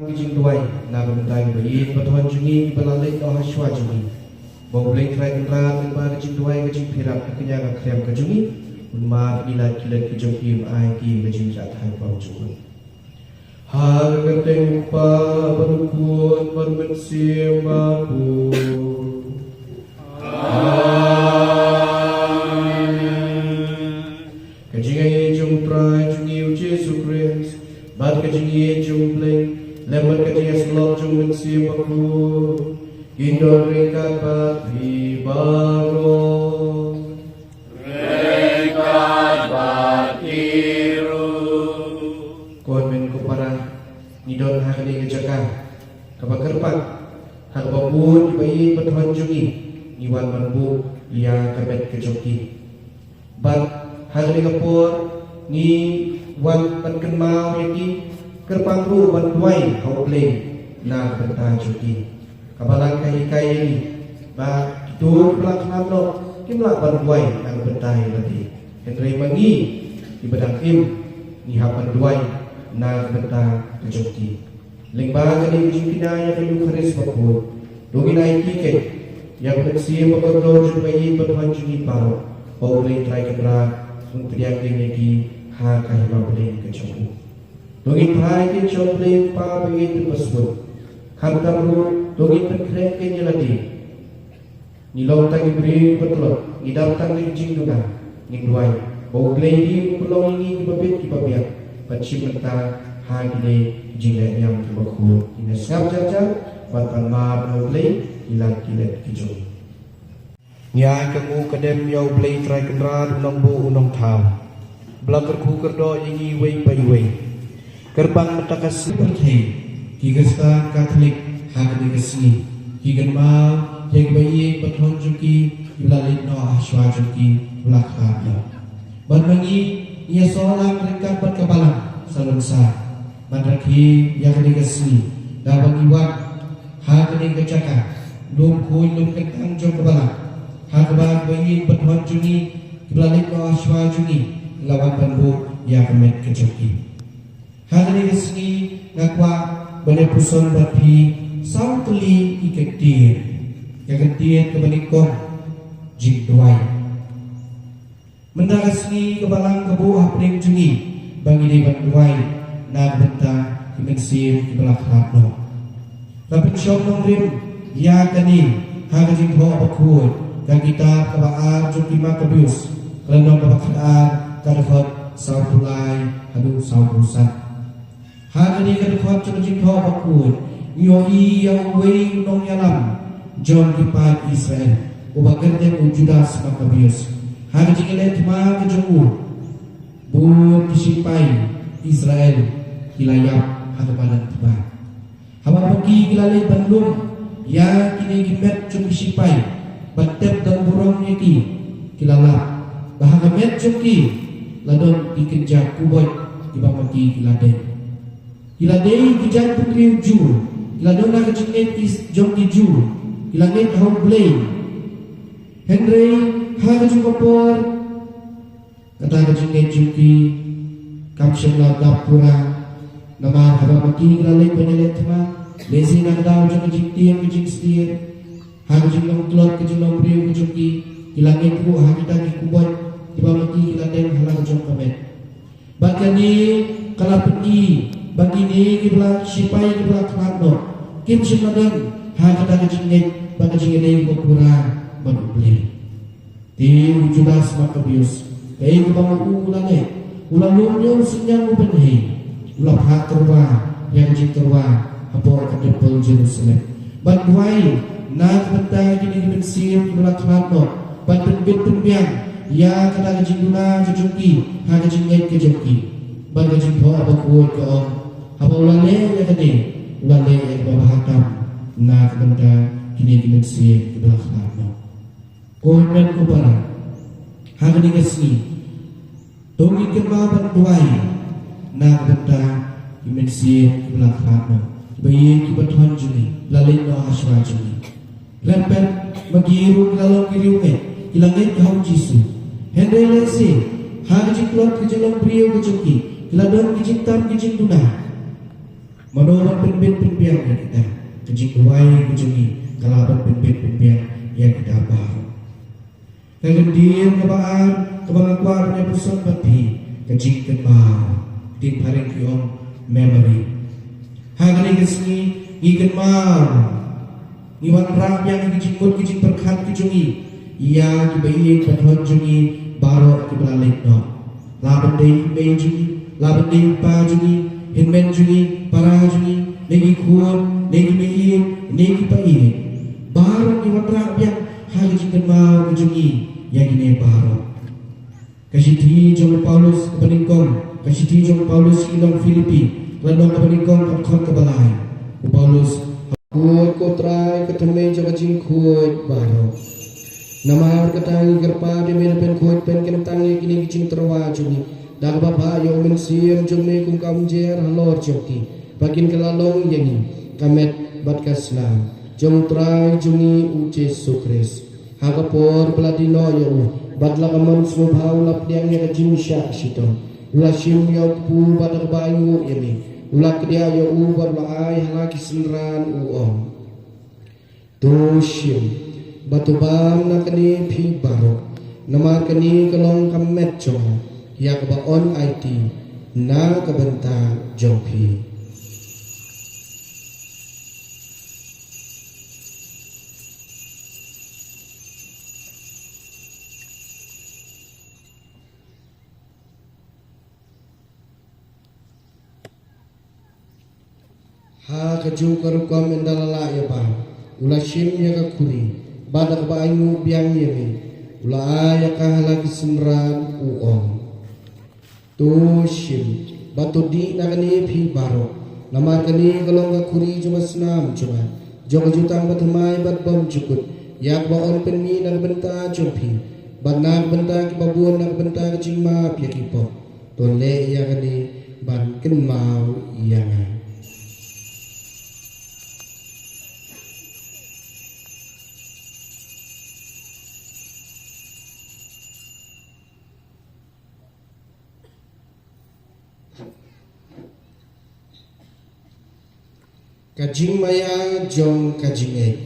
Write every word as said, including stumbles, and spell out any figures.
Ki jingduwai na ka bynta ki ba ïeit ba thon jong ngi, ki ba la leit noh ha shuwa jong ngi. Ba U Blei Trai Kynrad lyngba ka jingduwai ka jingpyrkhat ka kñia ka khriam ka jong ngi, un map ïa ki lad ki leit ki jong ki, un ai ki ka jingjahthait paw jong u. Ha ka kyrteng U Kpa bad U Khun bad U Mynsiem Bakhuid. Amen. Ka jingaiei jong U Trai jong ngi U Jisu Khrist bad ka jingaiei jong U Blei lem bad ka jingïasyllok jong U Mynsiem Bakhuid kin don ryngkat bad phi baroh. Ryngkat bad phi ruh. Ko hynmen ko para, ngi don ha kane ka jaka kaba kyrpang ha kaba bun ki ba ïeit ba thon jong ngi, ngi wan ban buh ïa ka met ka jong ki. Bad ha kane ka por ngi wan ban kynmaw ïa ki, kyrpang ruh ban duwai ha U Blei na ka bynta jong ki. Ka Balang ka hikai ïa ngi ba kito kiba la khlad noh kim lah ban duwai na ka bynta ïa lade. Hynrei ma ngi kiba dang im, ngi hap ban duwai na ka bynta ka jong ki. Lyngba kane ka jingkñia ïa ka Eukharist bakhuid, to ngin ai kyrkieh ïa ka mynsiem ba kordor jong ki ba ïeit ba thon jong ngi baroh, ba U Blei Trai Kynrad un pdiang ïa ki ha ka hima bneng ka jong u. To ngin phai ïa ki sha U Blei U Kpa ba ïeit bad ba sngewbha. Khamtam ruh to ngin pynkhreh ïa lade. Ngi long tang ki briew ba tlot, ngi dap tang da ki jingduna. Ngin duwai ba U Blei un pynlong ïa ngi kiba bit kiba biang ban shim bynta ha kine ki jingleh niam kiba khuid. Ngin ïa sngap jar jar bad ban map na U Blei ïa ki lad ki leit ki jong ngi. Ngi ai ka nguh ka dem ïa U Blei Trai Kynrad, U Nongbuh U Nongthaw, ba la kyrkhu kyrdoh ïa ngi iwei pa iwei. Kyrpang mynta ka sngi pyrthei, ki Khristan Katholik ha kane ka sngi ki kynmaw ïa ki ba ïeit ba thon jong ki, ki ba la leit noh ha shuwa jong ki, ba la khlad noh. Bad ma ngi, ngi ïasoh lang ryngkat bad ka Balang Salonsa ban rakhe ïa kane ka sngi da ba ngi wan ha kane ka jaka lum khuid lum kyntang jong ka Balang, ha kaba ki ba ïeit ba thon jong ngi, ki ba la leit noh ha shuwa jong ngi, la wan ban buh ïa ka met ka jong ki. Ha kane ka sngi nga kwah ban ïa puson bad phi saw tylli ki kyntien. Ka kyntien kaba nyngkong, jingduwai. Mynta ka sngi ka Balang ka buh hapdeng jong ngi ba ngi dei ban duwai na ka bynta ki mynsiem ki ba la khlad noh. Ka pynshong nongrim ïa kane ha ka Jingthoh Bakhuid, ka kitab kaba ar jong ki Makabeus, ka lynnong kaba khatar, ka dkhot sawphew lai haduh sawphew san. Ha kane ka dkhot jong ka Jingthoh Bakhuid ngi ïohi ïa uwei u nongïalam jong ki paid Israel uba kyrteng u Judas Makabeus. Ha ka jingïaleh thma ka jong u, bun ki shipai Israel ki la ïap ha ka madan thma. Haba ki, ki la leit ban lum ïa kine ki met jong ki shipai, bad tep don burom ïa ki, ki la lap ba ha ka met jong ki la don ki kynja kuboit kiba ma ki ki la deng. Ki la dei ki jaitbynriew Jiw, ki la don ha ka jingngeit ki jong ki Jiw, ki la ngeit ha U Blei. Hynrei ha kajuh ka por kata ka jingngeit jong ki kam shym la dap pura. Namar haba ma ki ki la leit ban ïaleh thma, lehse na ka daw jong ka jingtieng ka jingsyier, ha ka jinglong tlot ka jinglong briew ka jong ki, ki la ngeit ruh ha kita ki kuboit kiba ma ki ki la deng ha la ka jong ka met. Bad kane ka la pyni ba kine kiba la shipai kiba la khlad noh kim shym la don ha kata ka jingngeit bad ka jingïadei ba pura bad U Blei. Te u Judas Maccabeus, kaei kaba u la leh, u la lum ïa u synñiang u bynhei, u la phah tyrwa ïa ka jingtyrwa hapoh ka templ Jerusalem. Bad duwai na ka bynta kine ki mynsiem kiba la khlad noh, bad pynbit pynbiang ïa kata ka jingduna ka jong ki ha ka jingngeit ka jong ki. Bad ka jingthoh bakhuid ka ong, haba u la leh ïa kane, u la leh ïa kaba bha tam na ka bynta kine ki mynsiem kiba la khlad noh. Ko hynmen ko para, ha kane ka sngi to ngin kynmaw ban duwai na ka bynta ki mynsiem kiba la khlad noh, kiba ïeit kiba thon jong ngi, la leit noh ha shuwa jong ngi. Lem pep ma ki ruh ki la long ki riewngeit, ki la ngeit ha U Jisu. Hynrei lehse ha ka jingtlot ka jinglong briew ka jong ki, ki la don ki jingtam ki jingduna. Mano ban pynbit pynbiang ïa kita? Ka jingduwai ka jong ngi ka lah ban pynbit pynbiang ïa kita baroh. Ka kyntien kaba ar kaba nga kwah ban ïa puson bad phi, ka jingkynmaw. Ktien phareng ki ong memory. Ha kane ka sngi ngi kynmaw, ngi wanrah biang ïa ki jingmut ki jingpyrkhat ki jong ngi ïa kiba ïeit ba thon jong ngi baroh kiba la leit noh. La ban dei i mei jong ngi, la ban dei i pa jong ngi, hynmen jong ngi, para jong ngi, ne ki khun, ne ki mei ïeit, ne ki pa ïeit. Baroh ngi wanrah biang ha ka jingkynmaw ka jong ngi ïa kine baroh. Ka shithi jong u Paulus kaba nyngkong, ka shithi jong u Paulus sha ki nong Philippi, ka lynnong kaba nyngkong, ka dkhot kaba lai. U Paulus, khuid ko Trai ka thymmei jong ka jingkhuid baroh. Namar kata ngi kyrpad ïa me ban pynkhuid pynkyntang ïa kine ki jingtyrwa jong ngi da kaba phah ïa u Mynsiem jong me kum ka umjer halor jong ki, ba kin kylla long ïa ngi ka met bad ka snam jong u Trai jong ngi u Jisu Khrist. Ha ka por ba la die noh ïa u bad la ka mon sngewbha, u la pdiang ïa ka jingshah shitom, u la shim ïa u kpu bad da kaba ainguh ïa me u la kdiah ïa u bad u la ai ha la ki synran, u ong, to shim bad to bam na kane phi baroh, namar kane ka long ka met jong nga ïa kaba yn aiti na ka bynta jong phi. Ha kajuh ka rukom ynda la lah ïa bam, u la shim ïa ka khuri bad da kaba ainguh biang ïa me u la ai ïa ka ha la ki synran, u ong, to shim bad to dih na kane phi baroh, namar kane ka long ka khuri jong ka snam jong nga, jong ka jutang bathymmai bad bymjukut, ïa kaba yn pynmih na ka bynta jong phi bad na ka bynta kiba bun na ka bynta ka jingmap ïa ki pop. To leh ïa kane ban kynmaw ïa nga. Ka jingmaïa jong ka jingngeit.